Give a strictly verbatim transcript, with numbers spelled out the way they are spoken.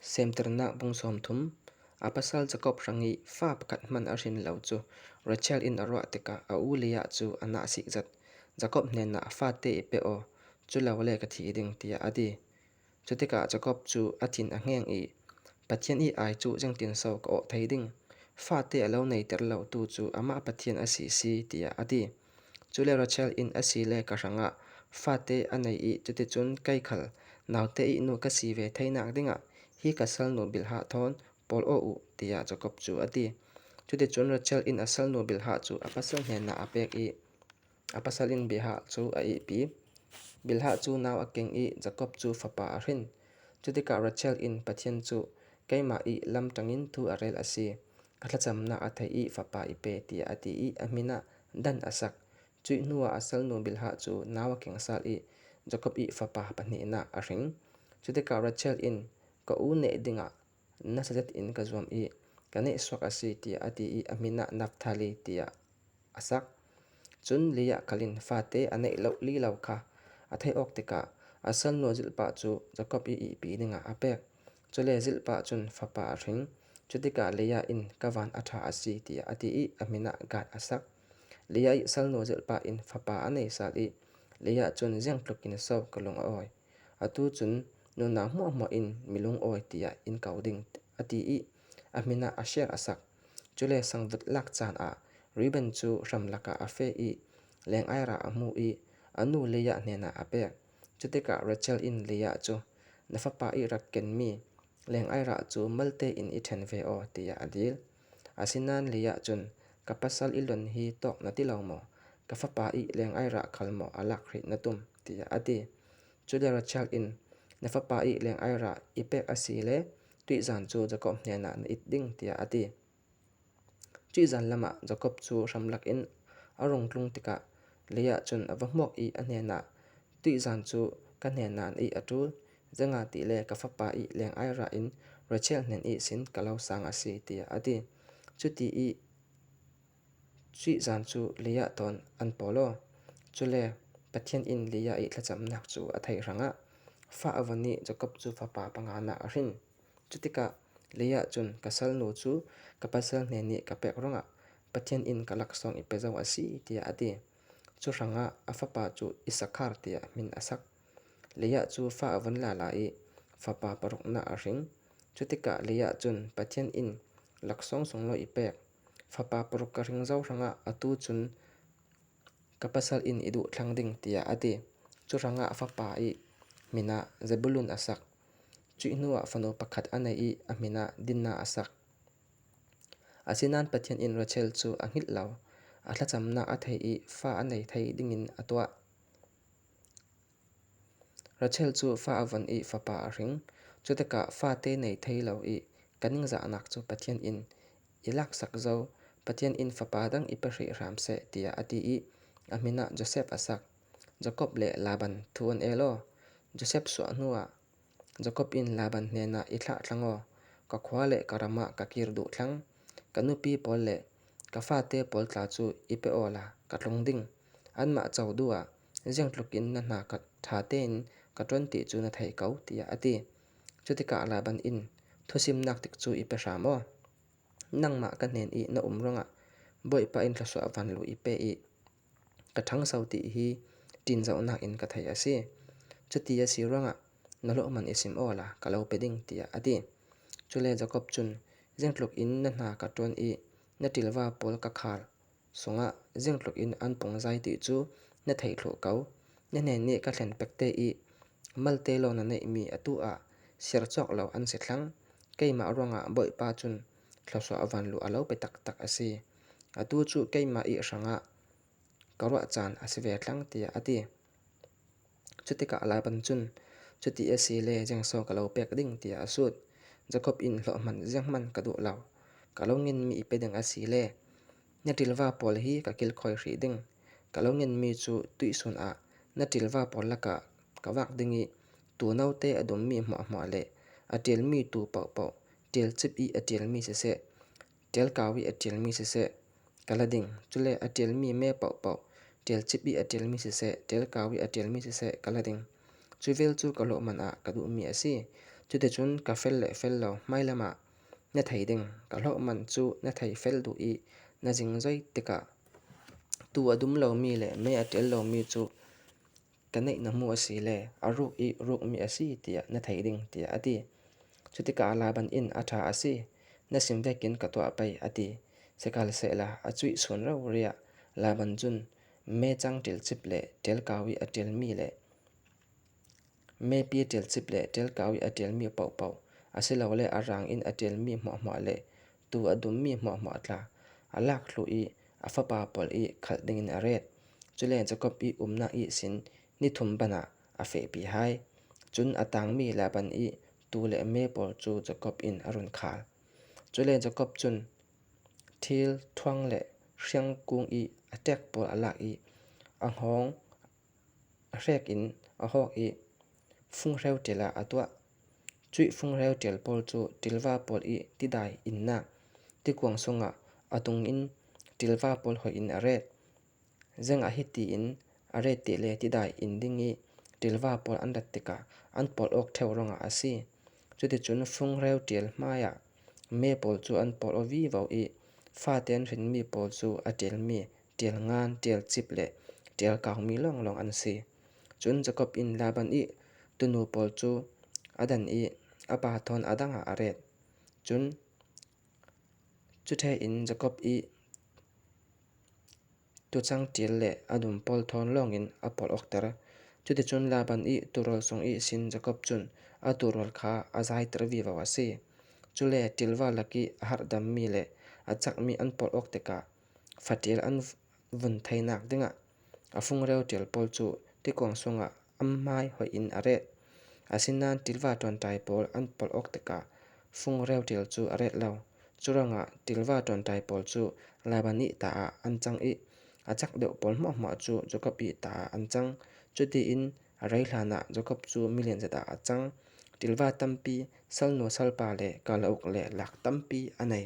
Semtirna bung sawmthum. A pasal Jakob rangii fa pakhat hman a hrin lo chu Rachel in a ruah tikah a u Leah chu a nasik zat. Jakob hnenah fate i pe aw, chu lo le ka thi ding, tiah a ti. Chutikah Jakob chu a thin a ngeng i, Pathian i ai chu ziangtin so ka awh thei ding? Fate a lo neiter lo tu chu amah Pathian a si si, tiah a ti. Chule Rachel in a si le ka hrangah fate a nei i, chuti chun kei khal naute i nu ka si ve thei nak dingah hi ka salnu Bilhah thawn pawl aw uh, tiah Jakob chu a ti. Chuti chun Rachel in a salnu Bilhah chu a pasal hnenah a pek i, a pasal in Bilhah chu a ihpi. Bilhah chu nau a keng i Jakob chu fapa a hrin. Chutikah Rachel in Pathian chu keima i lam tangin thu a rel a si. Ka thlachamna a thei i fapa i pe, tiah a ti i a hminah Dan a sak. Chuih hnuah a salnu Bilhah chu nau a keng sal i Jakob i fapa pahnihna a hring. Chutikah Rachel in ka u neh dingah nasa zet in ka zuam i ka neih suak a si, tiah a ti i a hminah Naphtali tiah a sak. Chun Leah khal in fate a neih louh li lo kha a theih awk tikah a salnu Zilpah chu Jakob i ihpi dingah a pek. Chule Zilpah chun fapa a hring. Chutikah Leah in ka van a tha a si, tiah a ti i a hminah Gad a sak. Leah i salnu Zilpah in fapa a nei sal i Leah chun ziangtluk in so ka lung a awi. A tu chun nunau hmuahhmuah in mi lung awi tiah in kau ding a ti i a hminah Asher a sak. Chule sangvut lak chan ah Reuben chu hram lakah a fe i leng ai rah a hmu i a nu Leah hnenah a pek. Chutikah Rachel in Leah chu na fapa i rak ken mi leng ai rah chu malte in i then ve aw, tiah a dil. Asinan Leah chun ka pasal i lon hi tawk na ti lo maw? Ka fapa i leng ai rah khal maw a lak hrih na tum, tiah a ti. Chule Rachel in na fapa i leng ai rah i pek a si le tuihzan chu Jakob hnenah na it ding, tiah a ti. Tuihzan lamah Jakob chu hram lak in a rung tlung tikah Leah chun a va hmuak i a hnenah tuihzan chu ka hnenah na it a tul, zanga ti le ka fapa i leng ai rah in Rachel hnen i sin ka lo sang a si, tiah a ti. Chuti i tuihzan chu Leah thawn an pawl aw. Chule Pathian in Leah i thlachamnak chu a theih hrangah fa a von i Jakob chu fapa pangana a hrin. Chutikah Leah chun ka salnu chu ka pasal hnen i ka pek rangah Pathian in ka laksawng i pe zo a si, tiah a ti. Chu hrangah a fapa chu Isakhar tiah hmin a sak. Leah chu fa a von lala i fapa parukna a hring. Chutikah Leah chun Pathian in laksawng sung lo i pek, fapa paruk ka hring zo hrangah a tu chun ka pasal in i duh thlang ding, tiah a ti. Chu hrangah a fapa i hminah Zebulun a sak. Chuih hnuah fanu pakhat a nei i a hminah Dinna a sak. Asinan Pathian in Rachel chu a nghilh lo, a thlachamna a thei i fa a nei thei dingin a tuah. Rachel chu fa a von i fapa a hring. Chutikah fate nei thei lo i ka ningzahnak chu Pathian in i laksak zo, Pathian in fapa dang i pe hrih hram seh, tiah a ti i a hminah Joseph a sak. Jakob le Laban thu an el aw. Joseph suah hnuah Jakob in Laban hnenah i thlah thlang aw, ka khua le ka ramah ka kir duh thlang. Ka nupi pawl le ka fate pawl tla chu i pe aw la ka tlung ding. Anmah chau duah ziangtluk in na hna ka thate in ka tuan ti chu na thei ko, tiah a ti. Chutikah Laban in thusimnak tik chu i pe hram aw. Nangmah ka hnen i na um rangah Bawipa in thluasuah vanlu i pe i ka thangso ti hi tin zohnak in ka thei a si. Chuti a si rangah na lawhman i sim aw la ka lo pe ding, tiah a ti. Chule Jakob chun, ziangtluk in na hna ka tuan i na tilva pawl ka khal sungah ziangtluk in an pung zai ti chu na thei thluh ko. Na hnen i ka hlen pekte i malte lo na neih mi a tu ah siar chawk lo an si thlang. Keimah rangah Bawipa chun thluasuah vanlu a lo pe taktak a si. A tu chu keimah i hrangah ka ruah chan a si ve thlang, tiah a ti. Chutikah Laban chun, chuti a si le ziangso ka lo pek ding, tiah a sut. Jakob in, lawhman zianghman ka duh lo. Ka lo ngen mi i pe ding a si le na tilva pawl hi ka kilkhoi hrih ding. Ka lo ngen mi chu tuihsun ah na tilva pawl lakah ka vak ding i, tunote a dum mi hmuahhmuah le a tial mi tu pohpoh, tial chip i a tial mi siseh, tial kau i a tial mi siseh, ka la ding. Chule a tial mi me pohpoh, tial chip i a tial mi siseh, tial kau i a tial mi siseh ka la ding. Chuvel chu ka lawhman ah ka duh mi a si. Chuti chun ka fel leh fel lo hmai lam ah na thei ding, ka hlawk man chu na thei fel duh i, na zing zoi tik ah tu a dum lo mi leh me a tel lo mi chu ka neih na hmu a si le, a ruk i ruk mi a si tiah na thei ding, tiah a ti. Chuti kah Laban in, A tha a si, na sim vekin ka tuah pei, a ti. Sikhalsehla a chuih sun rau riah Laban chun me chang tel chip leh tel kau i a tel mi leh me pi tel chip leh tel kau i a tel mi pohpoh, a si lo le a rang in a tel mi hmuahhmuah leh tu a dum mi hmuahhmuah tla a lak lhu i, a fapa pol i khalh dingin a ret. Chule Jakob i umna i sin ni thum ban ah a fehpi hai. Chun a tang mi Laban i tu leh me pol chu Jakob in a run khal. Chule Jakob chun thil thuang leh hriang kung i a tek pol a lak i, a hawng a hrek in a hawk i, fung hreu tel ah a tuah. Chuih fung hreu tel pol chu tilva pol i tidai in na, tikuang sung ah a tung in tilva pol hoi in a ret. Zeng ah hiti in a ret ti le tidai in ding i tilva pol an rat tik ah an pol awk theu rong ah a si. Chuti chun fung hreu tel hmai ah me pol chu an pol aw vivo i, faten hrin mi pol chu a tel mi, tel ngan, tel chip leh tel kau mi lawnglawng an si. Chun Jakob in Laban i tunu pol chu a dan i, a pa thawn a dang ah a ret. Chun chu the in Jakob i tu chang tel leh a dum pol thawn lawng in a pol awk ter. Chuti chun Laban i turual sung i sin Jakob chun a turual kha a zai ter vivo a si. Chule tilva lak i a har dam mi leh a chak mi an pol awk tik ah fa tel an vun thei nak ding ah a fung hreu tel pol chu tikuang sung ah am hmai hoi in a ret. A sin nan tilva tontai pol an pol awk tik ah fung hreu tel chu a ret lo. Chu rong ah tilva tontai pol chu Laban i ta ah an chang i, a chak deuh pol hmuahhmuah chu Jakob i ta ah an chang. Chuti in a rei hlan ah Jakob chu milian zet ah a chang. Tilva tampi, salnu salpa leh kala uk leh lak tampi a nei.